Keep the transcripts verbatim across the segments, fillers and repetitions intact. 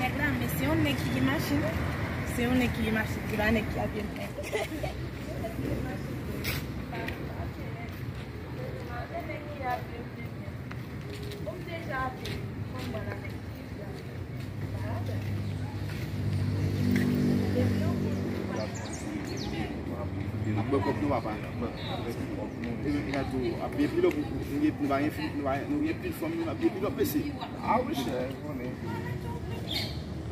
Nèg la, men se yon nèg ki gen machin. Se yon nèg ki gen machin. Se pa nèg ki ap vin. Ap bwè kòk nou, papa. E men, gade, ap byen pilòp, nou gen, nou pa gen fi, nou pa, nou gen pil fanm, nou ap byen pilòp, mesye. A wi, chè, konnen.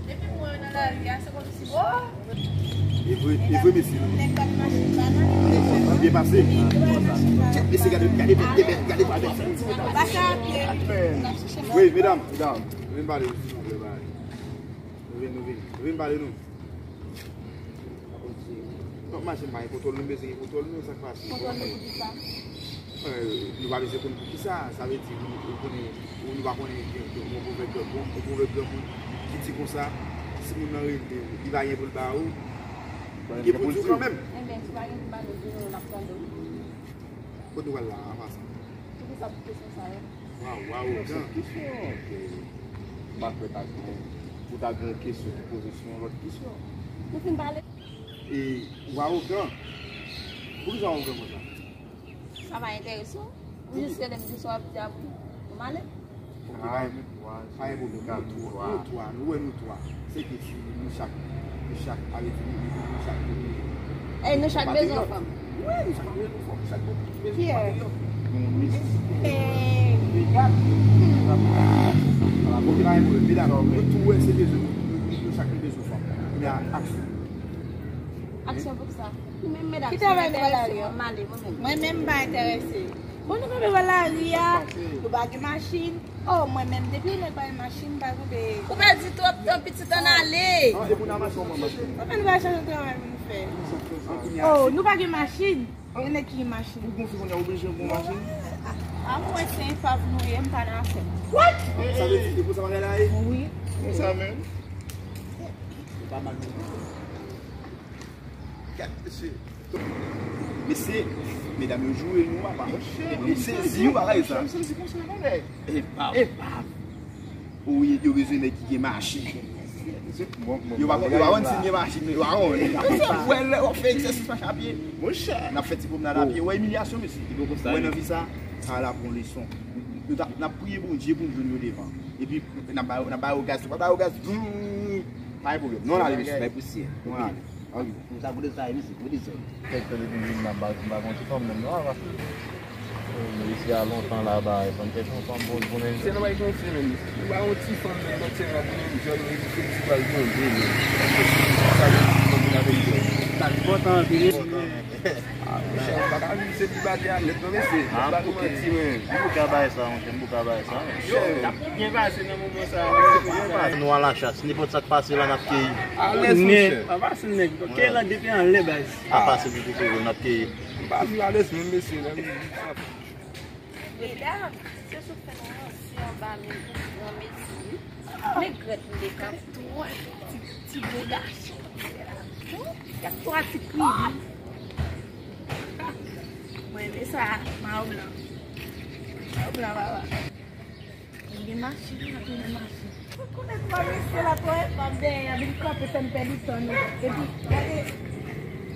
Depi m wè yo nan lari a, se kòmsi, oh! E vre, e vre, mesye. Nèg bat machin pa nan. Li byen pase. Mesye, gade, gade, gade, gade, gade. Pase a pye. Wi, medam, medam, vin pale, silvouplè, bay. Nou vin, nou vin. Nou vin pale, nou. Donk, machin pa gen kontwòl, nou bezwen gen kontwòl, nou, sa k pase? Kontwòl nou pou ki sa? Eh, nou pa bezwen konn pou ki sa. Sa vle di, ou, ou konnen, ou, nou pa konnen, gen, gen yon pwovèb, yon pwovèb granmoun ki di konsa, si moun nan rele w, li pa gen pou l ba ou, li gen pou l di w kanmenm. Enben, si w pa gen pou ba nou, di nou, n ap tande w. Kote w pral la, an pasan? Poukisa tout kesyon sa yo? Waw, waw, ogan. Kesyon ke m pa kwè ta gen, ou ta gen yon kesyon pou poze sou yon lòt kesyon. Nou fin pale? E, waw, ogan. Poukisa waw, ogan konsa? Sa pa enterese w? Ou jis rele m di sa w ap di a pou m ale? Ok, pa gen, pa gen pwoblèm. Nou twa, nou twa, nou wè nou twa. Se ke si nou chak, nou chak, ale di nou, nou chak. E nou chak bezwen fanm. Wi, nou chak bezwen fanm, nou chak bezwen patriyòt. Nou nesesite. Egal. Ok, pa gen pwoblèm. Medam, nou tou wè se bezwen, nou, nou, nou chak nou bezwen fanm. Kounye a, aksyon. Aksyon pou sa. Nou menm medam, si nou enterese, m ale, mwen menm. Mwen menm m pa enterese. Bon, nou kanpe bò lari a, nou pa gen machin. Oh, mwen menm, depi yon nèg pa gen machin, m pa kanpe. Ou pèdi twòp tan, pitit, ann ale. Kòman nou va chèche yon travay pou nou fè? Oh, nou pa gen machin. Gen nèg ki gen machin. Ou gon fi kounye a, ou oblije gen machin. A mwen se epav nou ye, m pa nan afè. What? Sa vle di, e konsa bagay la ye? Wi. Konsa menm. Ou pa mal non. Gad, mesye. Mesye, medam yo joure nou, papa. Mesye, zi yo bagay sa. Epav. Epav. Wi, yo bezwen nèg ki gen machin. Yo pa, yo pa konn si gen machin, men yo pa konn. Ou wè lè w ap fè egzèsis mache a pye. Monchè. N ap fè ti pwomnad a pye. Ou wè imilyasyon, mesye. Ou wè nan vi sa, sa la pou yon leson. Nou t ap, n ap priye Bondye pou n jwenn yo devan. Epi, n ap ba yo, n ap ba yo gaz. Tou pa ba yo gaz. Vroom. Pa gen pwoblèm. Non, n ale, mesye. Bay pousyè. Non, n ale. Ok. Sa kote sa ye, mesye? Kote sa ye? Kèk tan depi m vin la, m pa, m pa gon ti fanm menm non, papa. Mesye a lontan la, ba, e konn kèk yon fanm pou, pou menm. Se nan bay konn se menm. Ou pa yon ti fanm menm, konn se la pou menm, jòn, ou se ti pral tonbe menm. Sa gen ti fanm nan menm jòn. Sa k pòtan anpil. Ah, monchè, ou pa ka viv se pi bate a nèt non, mesye. Ah, m bouke. M bouke a bay sa, monchè, m bouke a bay sa. Yo, t ap byen pase nan moman sa a. Nou alachas, nenpòt sa k pase la, n ap keyi. Alèz, monchè. Pa fasil, nèg. Keyi la depi anlè, baz. Pa fasil ditou, frero, n ap keyi. M pa vle alèz, menm mesye, la. Medam, se sou fè nou ranse anba men gran mesye. Men grèt m te kase. Twa ti, ti gwo gason. Y ap twa ti kribi. Mwen renmen sa, mayo blan. Mayo blan, papa. Mwen gen machin, mwen gen machin. Ou konnen twa mesye la, twa epav dèyè a vin kanpe fè m pèdi tan nou. Epi, gade,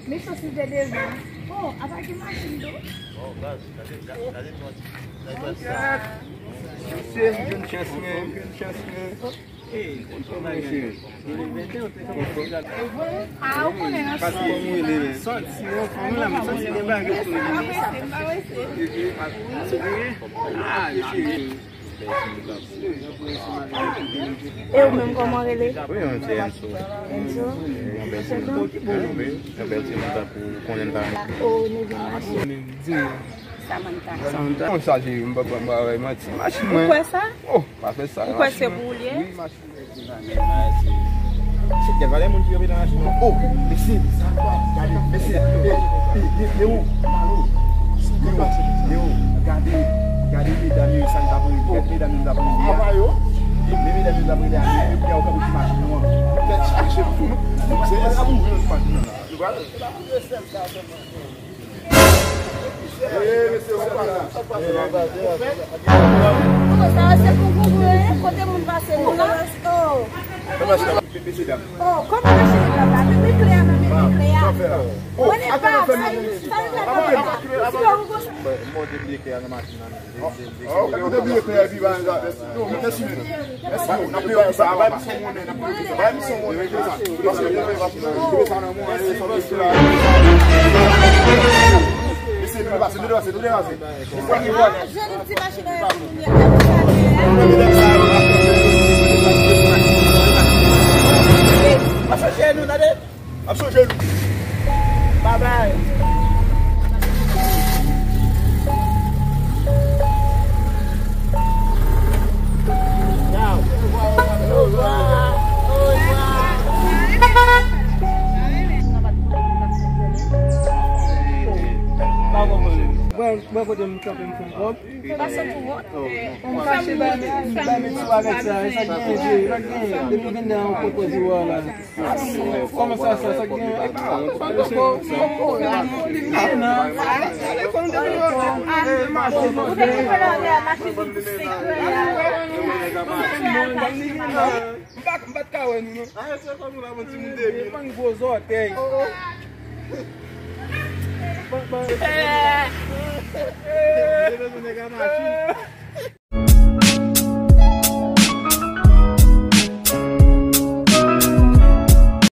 mechanste devan. Oh, apa gen machin tou? Oh, gaz, gade, gade, gade twa ti. Gade twa ti. Mesye, m jwenn chans, men, m jwenn chans, men. Hey, konn sa bagay. Ah, ou konnen nan sòti. Sòti, non, fanm la, m santi gen bagay sou li. Ah, mesye. E ou menm, kòman w rele? Wi, mwen se Enzo. Enzo? Wi, yon bèl timoun. Wi, yon bèl timoun tankou ou konnen m ta renmen. Oh, nou gen machin. Samantha. Samantha. Mwen chaje, m pa, m pa bay manti. Machin mwen. Ou kwè sa? Oh, pa fè sa. Ou kwè se pou ou l ye? Wi, machin mwen. Chèf, gen valè moun ki kanpe nan machin nan. Oh, mesye, sa kwa? Gade, mesye, e, e, e, e ou? Alo? E ou? E ou? Gade, gade medam yo, sa n t ap rele. Gade medam yo, n t ap rele a. Apa yo? E, men medam yo, n t ap rele a. Epi a, ou kanpe sou machin nou an. Fè chache pou nou. Se la pou nou, machin nan la. Nou pral. Sa se pou goumen, kote moun pase nou la. Oh. Oh, kòman mache nou la? Mete klè a nan, mete klè a. Mwen pa sa, sa nou fè la. Mwen te bliye klè a nan machin nan. Ou te bliye klè a epi ba. Non, mèsi, men. Mèsi, men. N ap peye sa. Bay m san monnen, n ap peye sa. Bay m san monnen, mete sa. Paske mwen pa. Mesye, nou depase, nou depase, nou depase. Ap chanje nou, tande. Ap chanje nou. Babay. Mwen, mwen kote m kanpe m fè yon kòb. Ou kache ba, ba met sou avèk sa, sa k genyen, sa k genyen. Depi w vin nan yon kote di w la. Kòman sa, sa, sa k genyen? Poko, poko, poko. Ah, non. M pa, m pa t ka wè nou, non. Aye, se kòm ou la, bon, timoun de mil. Bann gwo zòtèy.